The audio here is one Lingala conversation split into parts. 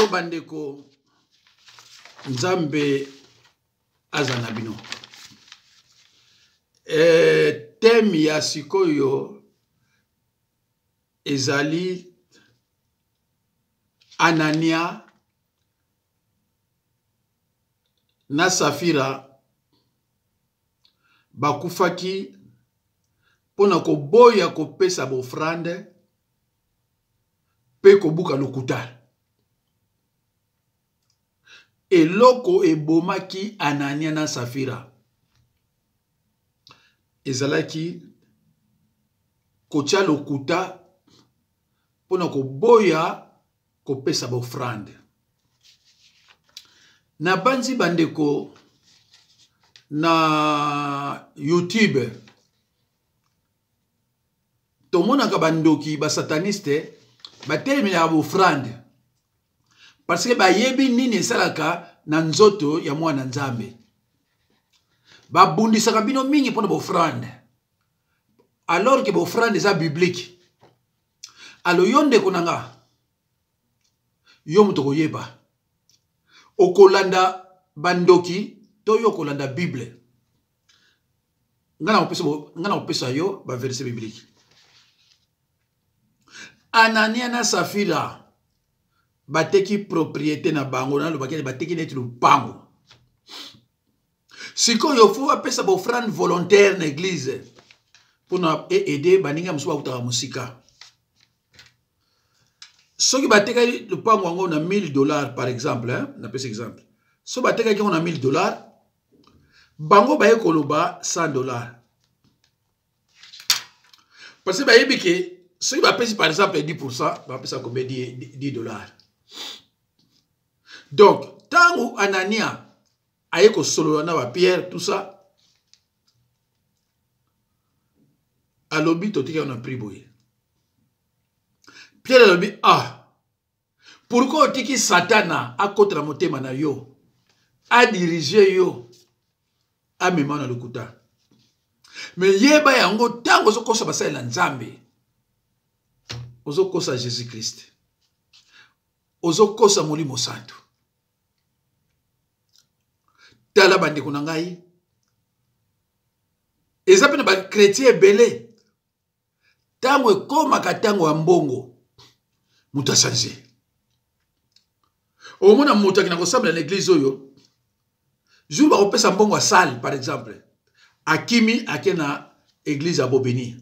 Bandeko, Nzambe aza na bino. E, teme ya sikoyo ezali Anania na Safira bakufaki mpo na koboya kopesa bofrande mpe kobuka lokuta. Eloko ebomaki Anania na Safira ezalaki kotya lokuta mpo na koboya kopesa baofrande. Nabanzi bandeko na YouTube tomonaka bandoki basataniste batelemelaka bofrande parce que bayebi nini esalaka na nzoto ya mwana Nzambe. Babundisaka bino mingi mpona bofrande, alors que bofrande eza biblique. Alo yo ndeko na nga, yo moto okoyeba okolanda bandoki to yo okolanda Bible. Nga na kopesa yo baverse biblique. Anania na Safira bateki propriété na bango, nalobaki bateki neti lupango. Sikoyo fo bapesa baofrande volontaire na eglise mpona eaide baninga mosusu bakutaka mosika. Soki batekaki lupango yango na 1000 dollars par exemple, hein, napesi exemple, soki batekaki yango na 1000 dollars, bango baye koloba 100 dollars, parce que bayebi ke soki bapesi par exemple 10%, bapesa combien? 10 dollars. Donc ntango Anania aye kosolola na bapierre, tout ça, alobi totika yo na prix boye. Pierre alobi: "Ah, pourquoi otiki Satana akota na motema na yo, adirige yo, amema na lokuta?" Me yeba yango, ntango ozokosa basali na Nzambe, ozokosa Jésus Christ, ozokosa Molimo Santu. Tala bandeko na ngai, eza mpe na bakretien ebele, ntango ekomaka ntango ya mbongo, moto achange. Omona moto akenda kosambela na eglize oyo, jour bakopesa mbongo ya salle par exemple, akimi, ake na eglize ya Bobeni.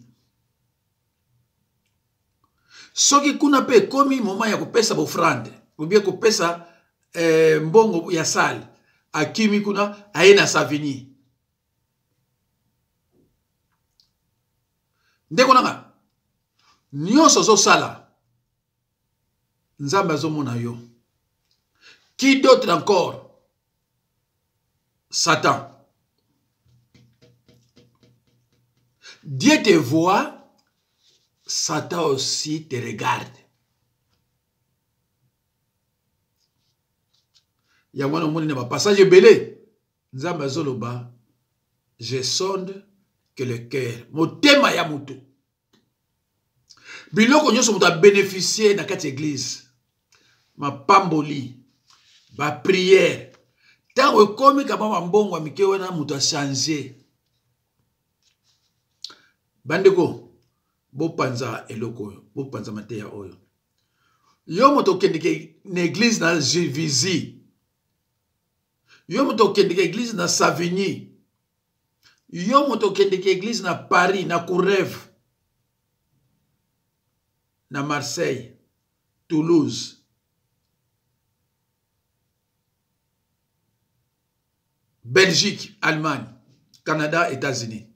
Soki kuna mpe ekomi moment ya kopesa bofrande obie kopesa mbongo ya salle, akimi kuna, aye na Savigny. Ndeko nanga, nyonso ozosala, Nzambe azomona yo. Qui d'autre encore? Satan. Dieu te voit, Satan aussi te regarde. Yango wana omoni na bapassage ebele, Nzambe azoloba: "Je sonde que le cœur." Motema ya motu, biloko nyonso moto abénéficie na kati ya eglise, mapamboli, baprière, ntango ekomi kama bambongo ya mike wana, moto achange. Bandeko, bopanza eloko oyo, bopanza mateya oyo. Yo moto okendeke na eglise na Juvisy, yo moto okendeke eglise na Savigny, yo moto okendeke eglise na Paris, na Courneuve, na Marseille, Toulouse, Belgique, Allemagne, Canada, États-Unis,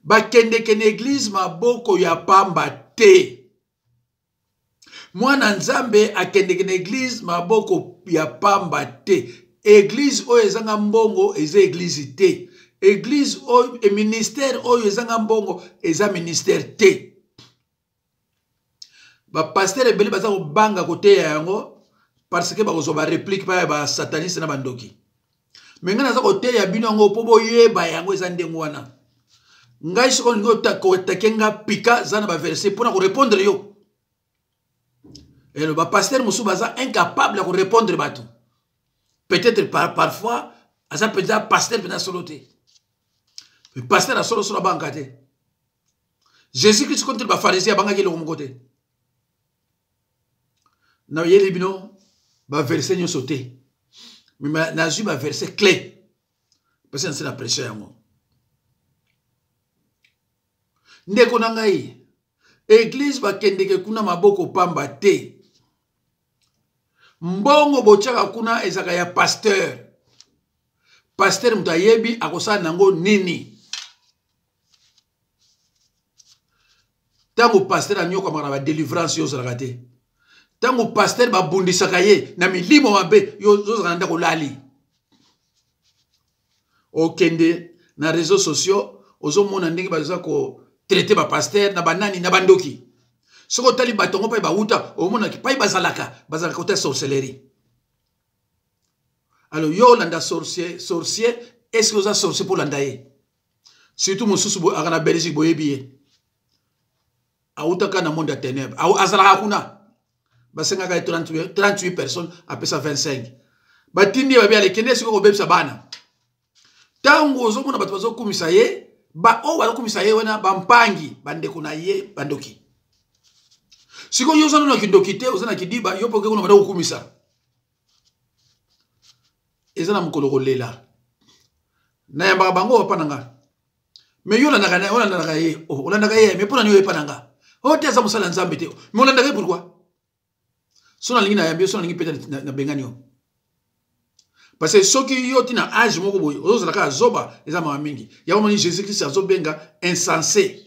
bakendeke na eglise maboko ya pamba te. Mwana Nzambe akendeke na eglise maboko ya pamba te. Eglise oyo ezanga mbongo eza eglise te. Eglise oyo e ministère oyo ezanga mbongo eza ministère te. Bapasteur ebele baza kobanga koteya yango parce que bakozwa baréplique pa ya basataniste na bandoki. Me ngai naza koteya bino yango mpo boyeba yango eza ndenge wana. Ngai soki olingi kotake nga, pika za na baverset mpona korépondre yo. Elo ba pasteur mosusu baza incapable ya korépondre bato. Peut-être par, parfois aza mpenza pasteur mpenza solo te. Mais pasteur ya solo solo abangaka te. Jésus Christ contre ba pharisiens abangaki eloko moko te. Nayeli bino ba verset nyonso te. Mais nazwi ba verset clé. Parce que nase na pression yango. Ndeko na ngai, eglise bakendeke kuna maboko pamba te. Mbongo botiaka kuna ezalaka ya pasteur. Pasteur moto ayebi akosala nango nini. Ntango pasteur anyokwamaka na badelivrance yo ozalaka te. Ntango pasteur babundisaka ye na milimo mabe yo ozalaka na ndako olali. Okende na réseaux sociaux ozomona ndenge baza kotraite bapasteur na banani na bandoki. Soki otali bato yango pai bawuta omonaki pai bazalaka bazalaka kota sorcellerie. Alors yo olanda sorcier, sorcier est-ce que oza sorcier mpo olanda ye? Surtout mosusu aka na Belgique boyebi ye. Awutaka na monde ya ténèbres. Azalaka kuna. Basengaka ye 38 personnes, apesa 25. Batindi ye babi alekende sikoyo kobebisa bana. Ntango ozomona bato bazokumisa ye, ba oyo bazokumisa ye wana bampangi, bandeko na ye bandoki. Sikoyo yo oza nano na kindoki te, oza na kidiba, yo mpe okei kuna banda kokumisa. Eza na mokolo kolela. Nayambaka bango epa na nga. Mais yo olandaka na, olandaka ye, oh, olandaka ye, mais mpona nini oyo epa na nga? Oh, te aza mosala ya Nzambe te. Mais olandaka ye pourquoi? So nalingi nayambi yo, so nalingi mpe nabengani yo. Parce que soki yo ti na âge moko boye, ozozala kaka zoba, eza mawa mingi. Yango moni Jésus-Christ azobenga insensé.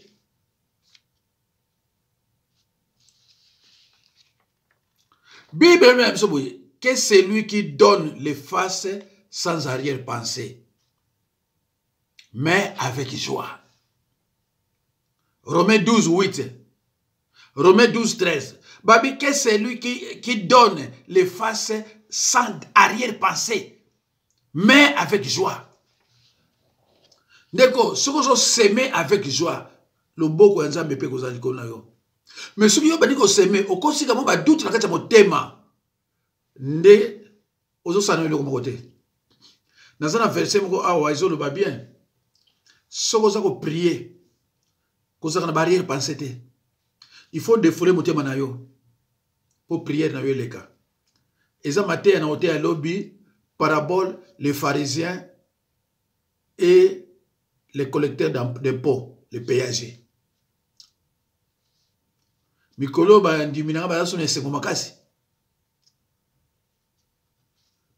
Bible elobi na biso boye, que celui qui donne les faces sans arrière-pensée, mais avec joie. Romains 12, 8. Romains 12, 13. Babi, que celui qui donne les faces sans arrière-pensée, mais avec joie. Ndeko, soki ozo semer avec joie, loboko ya Nzambe pe kozala likolo na yo. Mais soki yo obandi kosemer, okosika mwa ba doute na kati ya motema, nde ozosala na eloko moko te. Naza na verset moko awa ezoloba bien. Soki oza koprier, kozalaka na barrière pensée te. Il faut défouler motema na yo po prière na yo eleka. Eza mateya na oteya lobi, parabole, les pharisiens et les collecteurs d'impôts, les péagers. Mikolo bandimi na nga baza sona esengo makasi.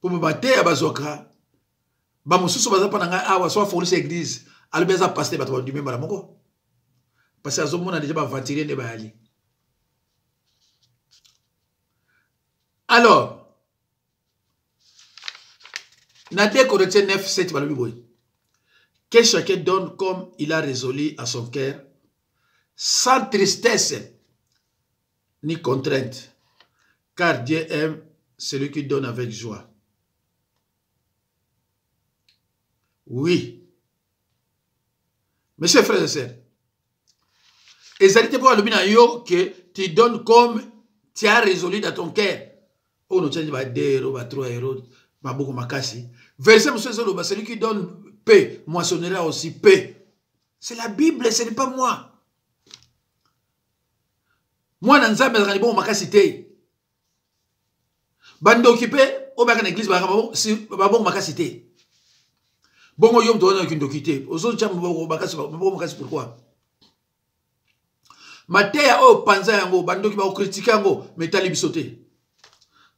Po mateya bazwaka, ba mosusu baza pa na ngai awa, so afonisi église, alobi aza pasteur, bato bandimi mbala moko. Parce que azomona déjà ba aventurier nde bayali. Alors, na 2 Corinthiens 9, 7, balobi boye. Que chacun donne comme il a résolu à son cœur, sans tristesse ni contrainte, car Dieu aime celui qui donne avec joie. Oui. Mes chers frères et sœurs, ezali te mpo alobi na yo que tu donnes comme tu as résolu dans ton cœur. Oyo notiaki ba 2 euros, ba 3 euros, maboko makasi. Verset mosusu ezoloba, celui qui donne peu moissonnera aussi peu. C'est la Bible, ce n'est pas moi. Mwana Nzambe azalaka libongo makasi te. Bandoki mpe oyo bayaka na église bayaka babongo makasi te. Bongo yo moto wana kindoki te, ozotya maboko makasi, maboko makasi pourquoi? Mateya oyo panza yango, bandoki bakokritike yango, mais etali biso te.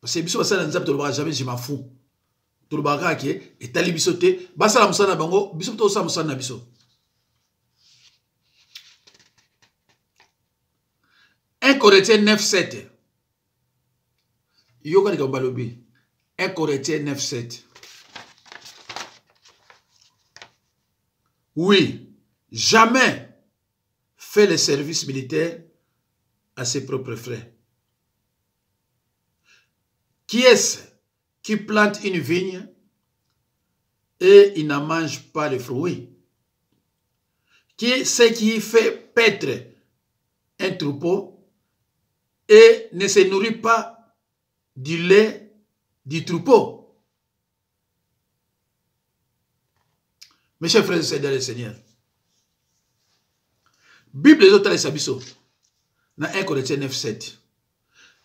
Parce que biso basala Nzambe tolobaka jamais je m'en fous. Tolobaka kaka ke etali biso te, basala mosala na bango, biso mpe tosala mosala na biso. 1 Corinthiens 9, 7. Yoka likambo balobi. 1 Corinthiens 9, 7. Oui, jamais fait le service militaire à ses propres frais. Qui est-ce qui plante une vigne et il n'en mange pas les fruits? Qui est-ce qui fait paître un troupeau et ne se nourrit pas du lait du troupeau. Mes chers frères et sœurs dans le Seigneur, Bible ezotalisa biso na 1 Corinthiens 9 7.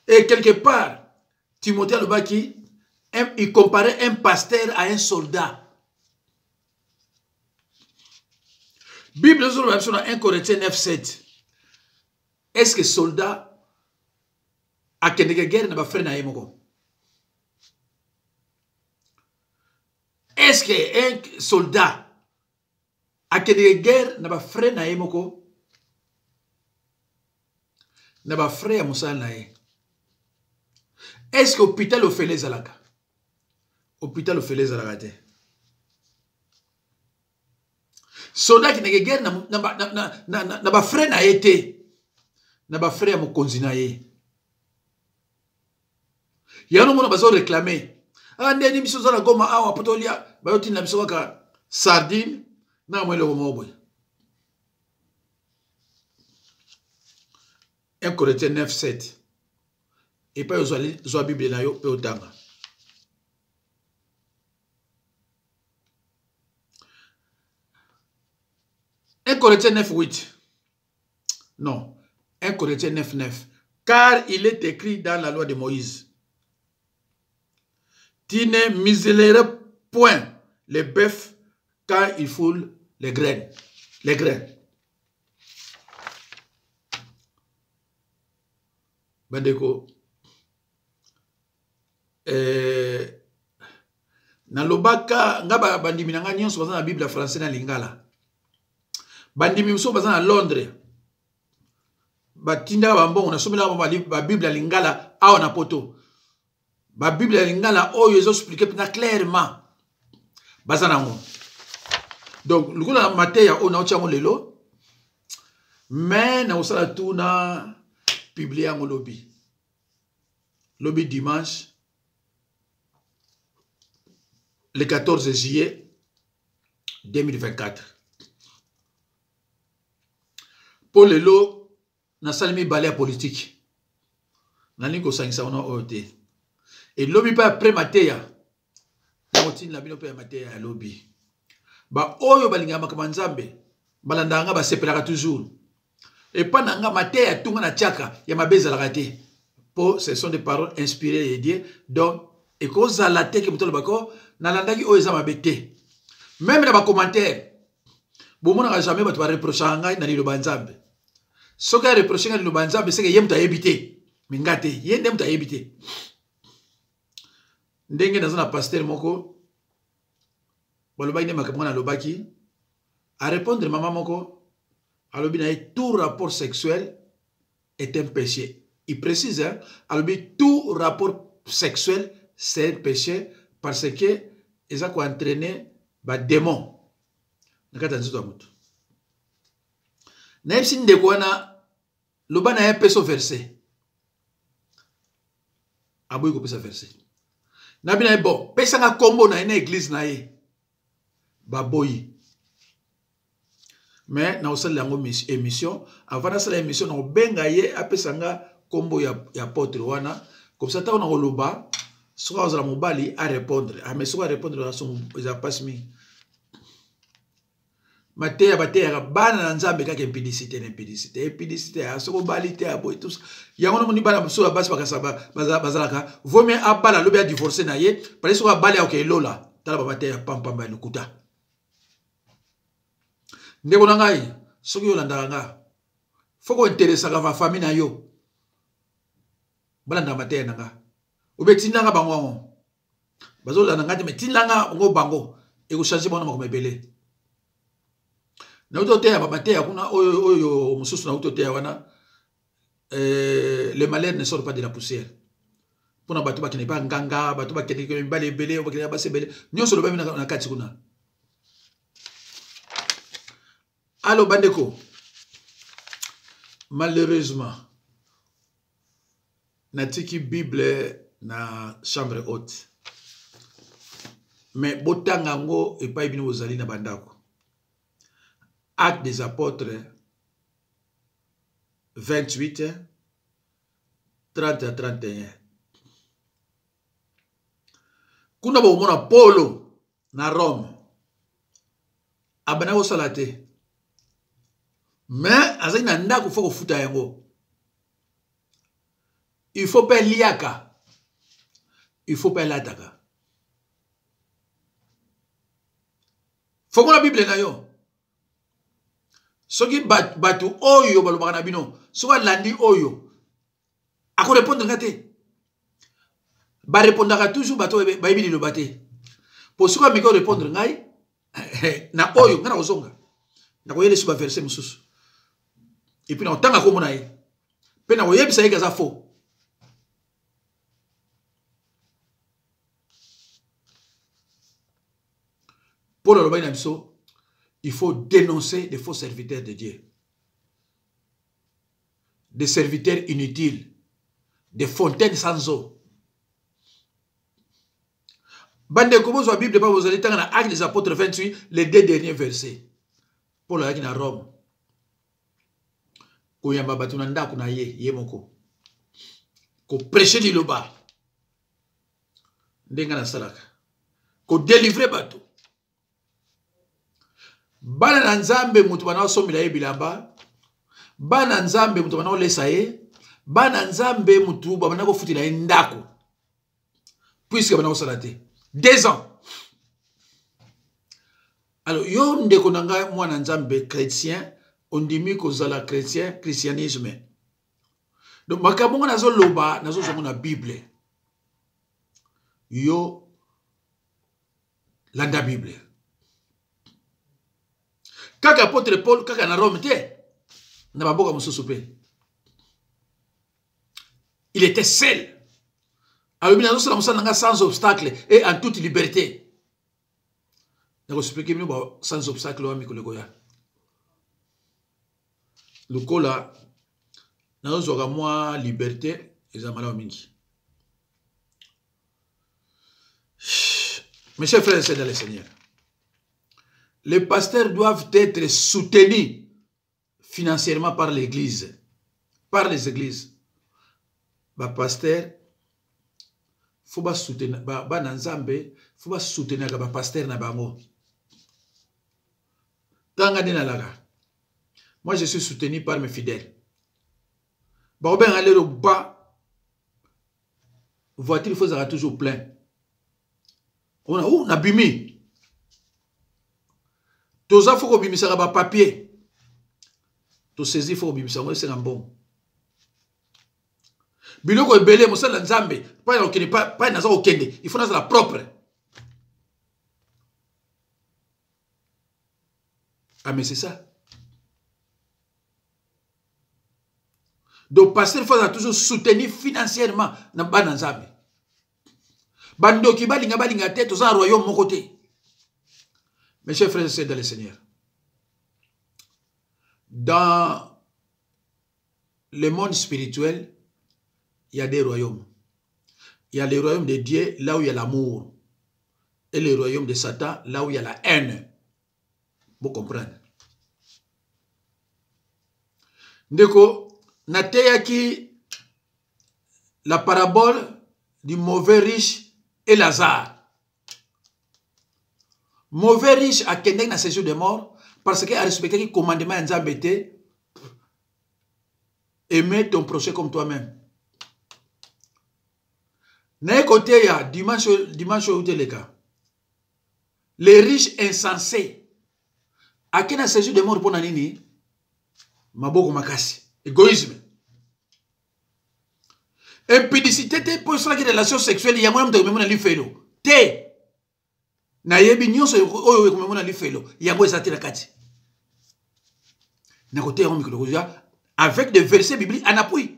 Et quelque part, Timothée alobaki, il comparait un pasteur à un soldat. Bible ezoloba biso na 1 Corinthiens 9 7. Est-ce que soldat akendeke guerre na ba frère na ye moko? Est-ce que un soldat akendeke guerre na ba frère na ye moko? Na ba frère ya mosala na ye. Est-ce que hôpital ofele ezalaka? Hôpital ofele ezalaka te. Soldat akendeke guerre na ba frère na ye te. Na ba frère ya mokonzi na ye. Yango mona bazo réclamer. Ah ndeni biso za na Goma awa po tolia bayotinda biso kaka sardine na mwa eloko moko boye. 1 Corinthiens 9 7. Epai ozali zwa Bible na yo pe otanga. 1 Corinthiens 9 8. Non, 1 Corinthiens 9 9. Car il est écrit dans la loi de Moïse, tu ne musellerais point les bœufs quand ils foulent les graines. Les grains. Bandeko, nalobaka nga bandimi na nga nyonso baza na Bible ya français na lingala. Bandimi mosusu baza na Londres, batindaka bambongo, nasombelaka bango ba Bible ya lingala awa na poto. Ba Bible ya lingala oyo ezo expliquer mpenza clairement, baza nango. Donc lokola na mateya oyo naotia yango lelo, mais nakosala tout na publier yango lobi. Lobi dimanche le 14 juillet 2024. Po lelo nasali mibale ya politique, nalingi kosangisa wana oyo te. E lobi mpe après mateya nakotinda bino mpe ya mateya ya lobi. Ba oyo balingaka makambo ya Nzambe balandaka nga, basepelaka toujours. Epa na nga mateya tunga na tiaka ya mabe ezalaka te, po ce sont des paroles inspirées de Dieu. Donc ekozala te ke moto alobaka oh, nalandaki oyo eza mabe te. Même na ba commentaire bomonaka jamais bato bareprochaka ngai na liloba ya Nzambe. Soki areproche ngai liloba ya Nzambe, seke ye moto ayebi te, me nga te, ye nde moto ayebi te. Ndenge naza na pasteur moko balobaki nde makambo nga nalobaki, arépondre mama moko, alobi na ye tout rapport sexuel est un péché. Il précise, hein, alobi tout rapport sexuel c'est un péché parce que eza koentraîner ba démon na kati ya nzoto ya moto. Nayebisi ndeko wana, loba na ye peso verset, aboyi kopesa verset. Nabi na ye bon, pesanga kombo na ye na église na ye, baboyi. Mais nakosalela yango émission. Avant nasala émission, nakobenga ye apesa nga kombo ya apôtre wana, comme ça ntango nakoloba soki azala mobali a répondre. Ah, mais soki a répondre eza mpasi mingi. Mateya bateyaka bana na Nzambe kaka impudicité na impudicité, impudicité, ah, soki obali te, aboyi tout ça. Yango namoni bana mosusu ya basi bazalaka vaut mieux abala alobi a divorcer na ye, parce soki abali akoke elola. Tala ba mateya pampamba ya lokuta. Ndeko na ngai, soki olandaka nga, faut kointeresaka ba famille na yo, balandaka mateya na nga, obe tindanga bango yango bazolanda ngai te, mais tindanga bango, bango ekochange bango na makambo ebele. Nauti oteya ba mateya kuna oyo, oyo mosusu nauti oteya wana, le malheur ne sort pas de la poussière. Mpona bato bakende pa nganga, bato bakende mibali ebele, bakende basi ebele, nyonso lobami na kati kuna. Allo bandeko, malheureusement natiki Bible na chambre haute, mais botanga yango epai bino bozali na bandako. Actes des Apôtres 28. 30 à 31. Kuna bokomona Polo na Rome abanda kosala te mais azali na ndako fo kofuta yango il faut mpe aliaka il faut mpe alataka fongola bible na yo soki bato oyo balobaka na bino soki alandi oyo akorepondre nga te barepondaka toujours bato bayebi liloba te mpo soki ameki orepondre ngai na oyo ngai nakozonga nakoyela esu baverse mosusu epuis nakotanga nkombo na ye mpe nakoyebisa ye ke aza faux. Paul alobaki na biso il faut dénoncer des faux serviteurs de Dieu, des serviteurs inutiles, des fontaines sans eau. Bandeko bozwa Bible pa bozali tanga na Actes des Apôtres 28 les deux derniers versets. Paul ayaki na Rome koyamba bato na ndako na ye ye moko kopreshe liloba ndenge nasalaka kodelivre bato bana na nzambe moto bana osombela ye bilamba bana nzambe moto bana olesa ye bana nzambe motu babanda kofutela ye ndako puiske banda kosala te 2 ans. Alors yo ndeko na ngai mwana nzambe chrétien ondimi kozala chrétien christianisme donc makambo ngo nazoloba nazozwa ngo na bible yo landa bible kaka apôtre Paul kaka na Rome te na bamboka mosusu mpe il était seul alobi nazosala mosala na nga sans obstacle et en toute liberté. Nakoexpliquer bino ba sans obstacle wa mikolo ekoya lokola nazozwaka mwa liberté eza malamu mingi. Mes chers frères et sœurs dans le Seigneur, les pasteurs doivent être soutenus financièrement par l'église, par les églises. Ba pasteur faut ba soutenir ba bana Nzambe, faut ba soutenir ba pasteur na bango. Tanga nde nalaka. Moi je suis soutenu par mes fidèles. Bakobenga lelo ba voiture faut ezalaka toujours plein. Ona ou nabimi. Toza faut kobimisaka ba papier. Tosaisi faut kobimisa yango esenga mbongo. Biloko ebele mosala na Nzambe, pai na kokende pai naza kokende, il faut nazala propre. Ah mais c'est ça. Donc pasteur faut azala toujours soutenu financièrement na bana Nzambe. Bandoki balinga balinga te toza na royaume moko te. Mes chers frères et sœurs dans le Seigneur, dans le monde spirituel, il y a des royaumes. Il y a le royaume de Dieu, là où il y a l'amour. Et le royaume de Satan, là où il y a la haine. Vous comprenez? Ndeko, nateyaki la parabole du mauvais riche et Lazare. Mauvais riche akendaki na séjour de mort parce que arespectaki commandement ya Nzambe te. Aimer ton prochain comme toi-même. Naye koteya dimanche, dimanche oyo teleka. Les riches insensés ake na séjour de mort mpo na nini? Maboko makasi, égoïsme, impudicité te mpo esalaki relation sexuelle yango ya moto ekomema na lifelo te. Nayebi nyonso oyo ekomema na lifelo yango eza te na kati. Nakoteya yango mikolo kozwa avec des versets bibliques en appui.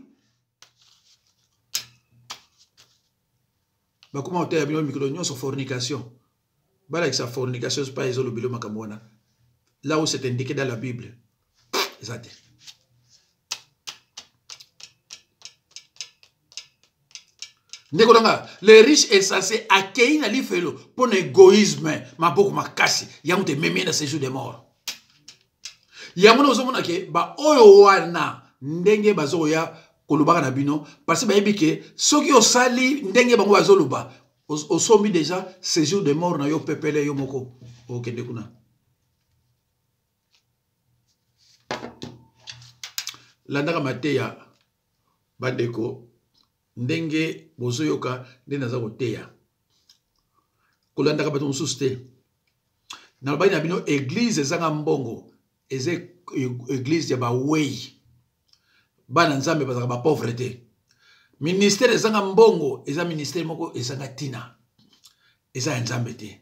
Bakoma koteya bino mikolo nyonso fornication, balakisa fornication pa ezolobelo makambo wana là où c'est indiqué dans la Bible eza te. Ndeko na nga le riche insensé akei na lifelo mpo na égoïsme, maboko makasi yango te ememi na séjour de mort. Yango na ozomona ke baoyo wana ndenge bazokoya kolobaka na bino parce que bayebi ke soki osali ndenge bango bazoloba osombi deja séjour de mort na yo pepele yo moko okende kuna. Landaka mateya bandeko ndenge bozoyoka nde naza koteya, kolandaka bato mosusu te. Nalobaki na bino eglise ezanga mbongo eza eglise ya bawei, bana Nzambe bazalaka bapauvre te. Ministère ezanga mbongo eza ministère moko ezanga ntina, eza ya Nzambe te.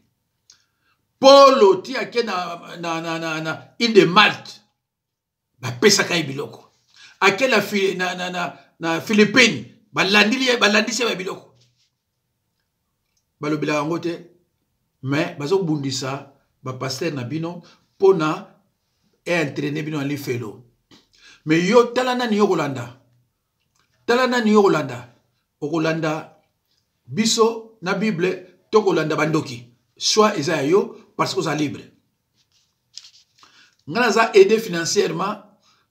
Polo ti ake na île de Malte bapesaka ye biloko, ake na Philippine balandisi ye ba biloko, balobelaka yango te. Mais bazobundisa bapaster na bino mpona eentraîne bino na lifelo. Mais yo tala nani yo kolanda, tala nani yo kolanda. Okolanda biso na Bible to kolanda bandoki? Choix eza ya yo parce que oza libre. Nga naza aidé financièrement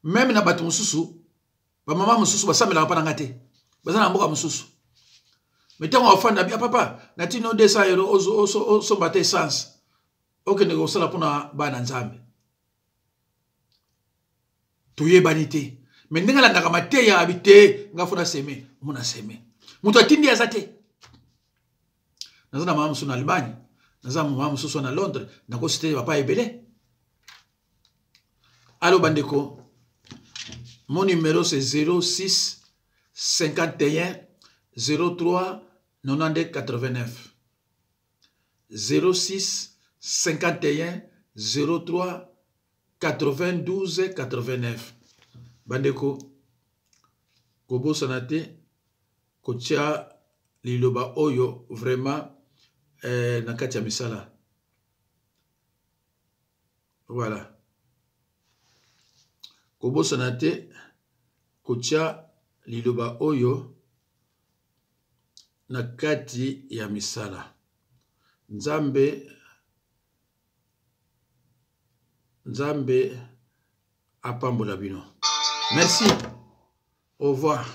même na bato mosusu, bamama mosusu basambelaka mpa na nga te, baza na mboka mosusu. Mais ntango afanda bia papa natino 200 euro osomba te essence okende kosala mpona bana Nzambe. Toyebani te, me ndenge alandaka mateya abi te nga fo naseme omona seme moto atindi aza te. Naza na mama mosusu na Allemagne, naza na mama mosusu na Londres, nakosi te papa ebele. Alo bandeko, mon numéro c'est 06 51 03 92 89, 06 51 03 92 89. Bandeko, kobosana te kotia liloba oyo vraiment na kati ya misala. Voilà, kobosana te kotia liloba oyo na kati ya misala. Nzambe, Nzambe apambola bino. Merci, au revoir.